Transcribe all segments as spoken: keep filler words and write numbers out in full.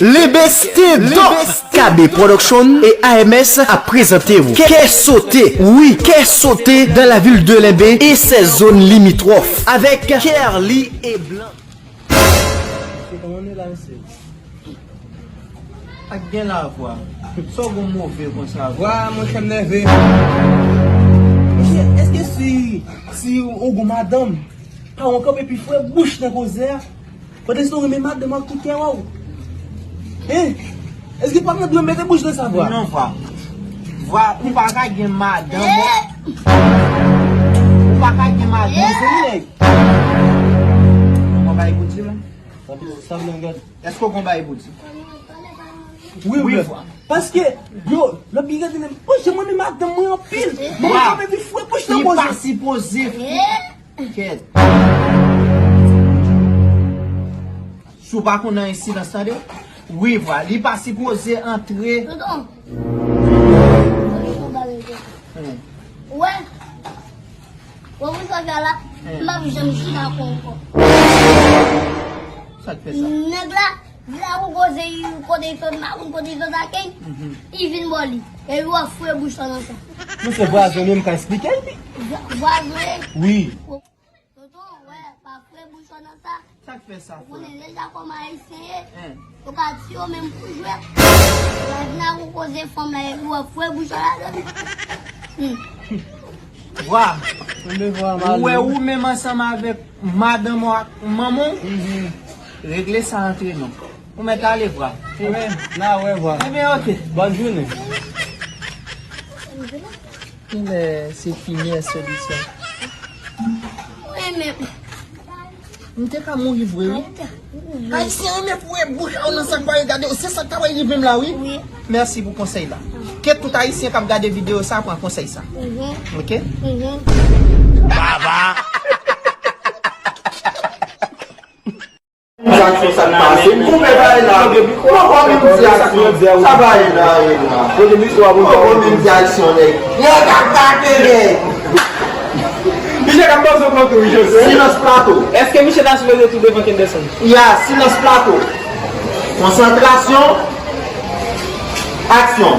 Lembe Stand Up. K B Production et A M S ap prezante w Kè Sote. Wi, Kè Sote dans la ville de Lembe et ses zones limitrophes avec Kerly et Blanc. Mesye, kòman nou ye la, mesye? Ak gen lavwa. Sa w gon move konsa? Vwa, monchè, m nève. Mesye, èske si, si ou gon madanm, pa w kanpe pi fre bouch nan koze a? Pandan se tan w renmen madanm ak tout kè w. Hein? Èske pa mwen dwe mete bouch nan sa, Vwa? Non, Vwa. Vwa, ou pa ka gen madanm. Ou pa ka gen madanm, se li, nèg. Ou pa ka gen madanm. Sa vle gade. Èske w konn bagay pou di? Wi, wi, wi, Vwa. Paske, yo, lòt li gade menm. Oh, jan mwen renmen madanm mwen anpil. Mwen, Vwa, mwen pi fre bouch nan koze. Li pa sipoze. Kèt. Si w pa konn anyen, silans, tande. Wi, Vwa, li pa sipoze antre. Tonton. Hmm. Wè. Wè, wè sa fè la, m p ap janm chita ak ou ankò. Sa k fè sa? Nèg la, vle ak ou koze, kote sot, m pa konn kote sot ak li, li vin bò li. Epi w ap fre bouch ou nan sa. Nou se vwazen, men m ka eksplike l, pi. Vwa-, vwazen? Wi. Tonton, wè, pa fre bouch ou nan sa. Sa k fè sa, frè? Ou konnen deja kòman ayisyen ye. Hein. Yo ka di yo menm pou jwe. Yo vin ak yon koze fanm la, epi w ap fre bouch ou ladan. Hmm. Vwa. Ou wè ou menm ansanm avèk madanm ou ak manman w, regle sa antre nou. Ou mèt ale, Vwa. Ebyen, n a wè, Vwa. Ebyen, oke. Bòn jounen. Kilè se fini solisyon? Mwen menm. M te ka mouri vre, wi. Ayisyen renmen foure bouch yo nan sa k pa regade yo. Se sa k ta pral rive m la, wi. Wi. Mèsi pou konsèy la. Ke tout ayisyen k ap gade videyo sa pran konsèy sa. Mhm. Oke? Mhm. Baba! Aksyon sa k pase. M koupe bay la. Poko menm di aksyon. Sa bay la, la. Poko menm di aksyon, nèg. Nèg ap gate, nèg. Misye k ap pase kontou, wi, Joseph. Silans plato. Èske misye ta sipoze tou devan Kenderson? Ya, silans plato. Konsantrasyon. Aksyon.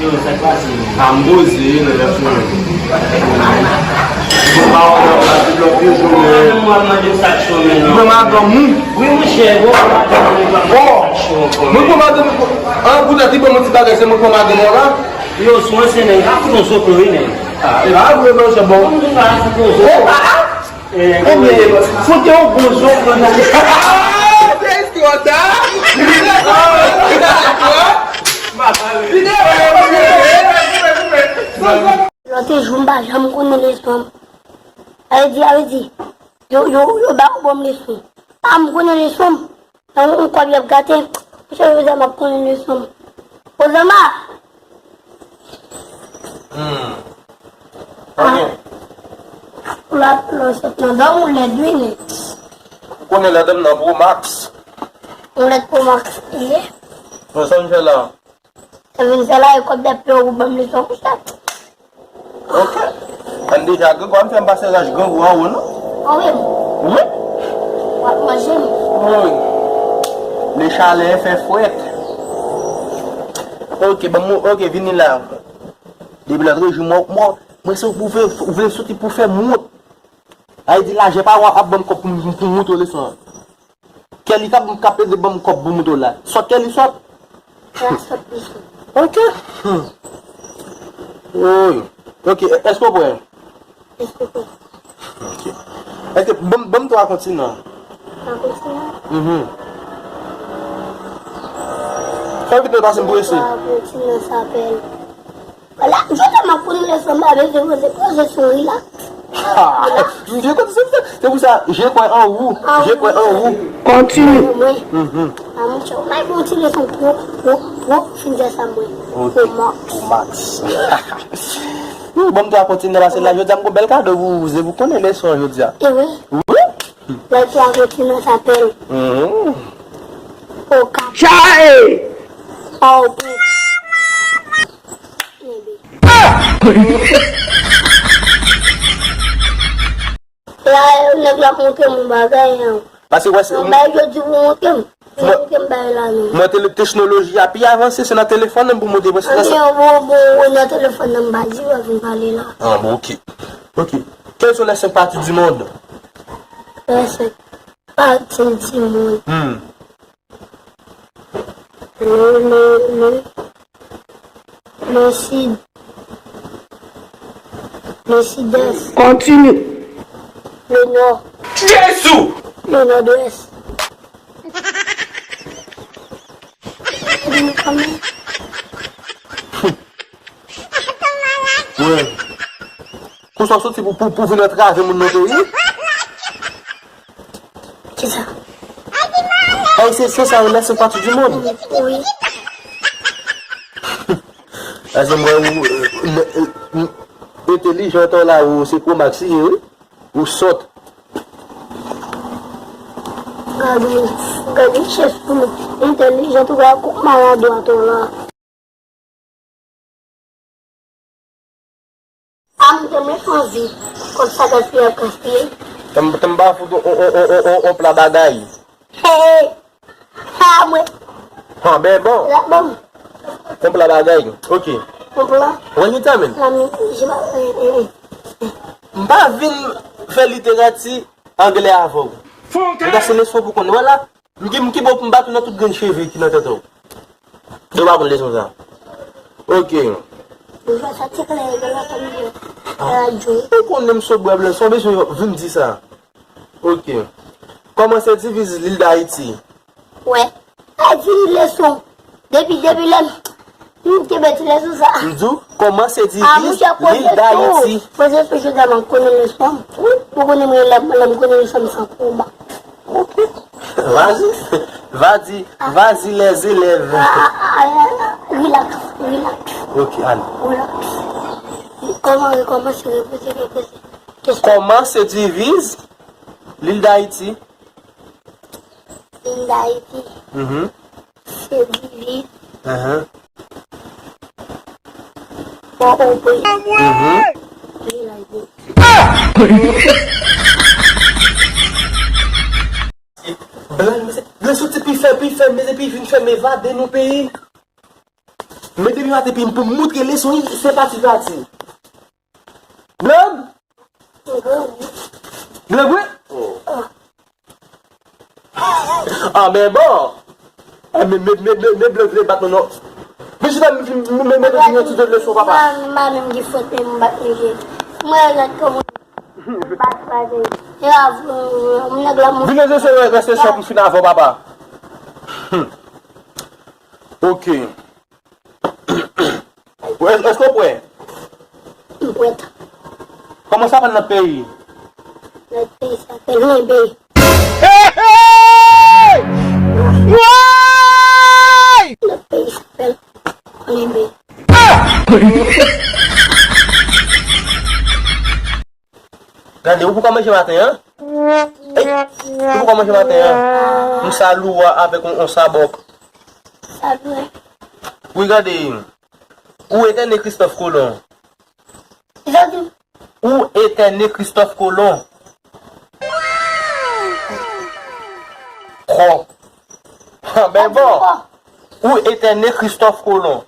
Yo, sa k pase? A, m poze nan lè fini. Bon, pa wè nan plas de blòk toujou, men. Mwen mande sa k chòmè, non. Mwen madanm ou? Wi, monchè, bon, madanm ou pa mande sa k chòmè. Mwen pran madanm ou. An, poutèt li ban mwen ti bagay, se mwen pran madanm ou la? Yo, sou ansyen nèg, pa fout yon zoklo, wi, nèg. A, e pa vre, monchè, bon. Mwen pa fout yon zoklo. E pa a? Ebyen, fout yon bon zoklo nan. Se istwa sa. Lòt jou, m pa janm konnen leson m. Sa vle di, sa vle di, yo, yo, yo ba yo bon leson. A, m konnen leson m. Nan yon kòb y ap gate. Monchè, Ozama ap konnen leson m. Ozama! Hmm. Anyen. Ou la, lè w sot nan dòm ou lèd wi, nèg. Ou konnen lèd m nan Pro Max. Ou lèd Pro Max, ye. Bon, sa m fè la? Sa vin fè la, e kòb dèp yo pou ban m leson, monchè. Ok. Ann deja, grangou a m fè m pase raj grangou anwo, non? Anwo. Wi. W ap manje m. Wi. Le chalè fè frèt. Ok, ban m, ok, vini la. Depi lòt jou, mwen, mwen, mwen se ou vle, ou vle soti pou fè m wont. Ay di lajè pa w ap ban m kòb pou m, pou m montre w leson an. Kè li k ap, k ap ede ban m kòb pou moto la. Sòt kè li sòt. La sòt li sòt. Ok. Hmm. Woy. Ok, èske w prè? Èske w prè? Ok. Èske, ban m, ban m twa kontinan. Twa kontinan? Mhm. Fè vit, nou pase m prese. Twa kontinan sa pèl. Vwala, jodi a m ap konnen leson m pa bezwen poze, poze sou rilaks. Ha! M byen kontan se pou sa. Se pou sa, je kwè an ou. Je kwè an ou. Kontinye. Mwen. Mhm. A, monchè, ou bay bon ti leson pwòp, pwòp, pwòp, fin fè sa mwen. Ok. Au max. Au max. Wi, bon, m te a kontinye pase la. Jodi a m gon bèl kado pou ou, se pou konnen leson jodi a. E wi. Wi. Lè twa kontinan sa pèl. Mhm. Au cap. Chae! Au cap. La, nèg la montre m yon bagay, an. Paske wè se yon bagay yo di pou montre m. Se pou ke m bay la non. Mwen, tele-, teknoloji a pi avanse, se nan telefòn nan pou monte prensip la. Anben, bon, bon, bon, nan telefòn nan m pa di w vin pale la. Ah, bon, ok. Ok. Quelles sont les cinq parties du monde? Les cinq parties du monde. Hmm. Le, le, le, le sud. Le sud-est. Continue. Le nord. Jezi! Le nord-ouest. Wi. Konsa w soti pou, pou, pou vin antrave moun nan peyi? Kisa? Ay, se, se sa, rele se pati di mond. Wi. Sa se mwen, ou, euh, entelijan tan la, ou se Pro Max li ye, wi. Ou sòt. Gade, gade chèf pou nou. Entelijan tou, gade koup malad ou atò la. A m te mèt anvi kont sa gaspiye ap gaspiye. Tanm, tanm ba fout on, on, on, on, on, on pla bagay. Hey, hey. Ha, mwen. Ha, ben bon. La, bon. On pla bagay. Ok. On pla. Wè li tanmen. La, mi, je, eh, eh, eh. M pa vin fè literati anglè avè w. M ta se leson pou konn. Wè la. M ki, m ki bò pou m bat ou nan tout grenn cheve ki nan tèt ou. Ou pa konn leson sa. Ok. Ou fè sa ti klè de la fanmi yo. Ah. Radyo. Ou konnen m sot bwè blan, sa w bezwen vin di sa. Ok. Kòman se diviz Lil Dayiti? Wè. Sa di leson. Depi, depi lè m, m kenbe ti leson sa. M di w, kòman se diviz Lil Dayiti? Mwen se sou jodi a m konnen leson m. Ou konnen mwen lè, lè m konnen leson m san konba. Ok. Vas-y. Vas-y, vas-y, les élèves. Ah, ah, ah, ah, relax, relax. Ok, ale. Relax. Kòman, kòman se repete, repete. Kesyon. Kòman se diviz Lil Dayiti? Lil Dayiti. Mhm. Se diviz. Ahan. Bon, ou pe. Mhm. Lil Dayiti. Blan, mesye, blan soti pi fè, pi fè, mesye, pi vin fè m evade nan peyi. Mete pi maten, pi pou m moutre leson, se pati, pati. Blan! Blan gwe? Ah, ben bon. Eh, men, men, men, men, men blan vle bat nou, non. Men chita, men, men, men, men, men, yon ti de leson, papa. Mwen, mwen menm ki fòt, men m bat misye. Mwen, gad kòman m bat, bat, e a, m nèg la, mwen. Vin, se, se, se, se, se, m fin avè w, papa. Hmm. Ok. Ou, èske w prè? M prèt. Kòman sa fè nan peyi? Nan peyi sa fè nan peyi. Hey, hey! Woy! Nan peyi sa fè nan peyi. Gade, ou poko manje maten an? Ey, ou poko manje maten an? M sa lou a avèk on, on sabòk. Sa vre. Wi, gade. Ou etène Christophe Colomb. Kisa w di? Ou etène Christophe Colomb. Kò. Ha, ben bon. Ou etène Christophe Colomb.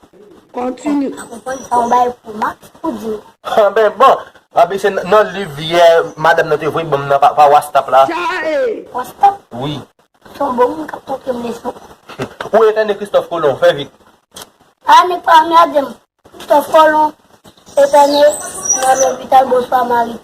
Kontini. Ou konprann sa, yon bagay pou Max pou di. Ha, ben bon. Abi se nan liv yè madanm nan te voye ban m nan pa, pa WhatsApp la. WhatsApp? Wi. Se yon bon moun k ap montre m leson. Ou etène Christophe Colomb, fè vit. A, nèg pa anmède m. Christophe Colomb etène nan lopital Bonswa Mari.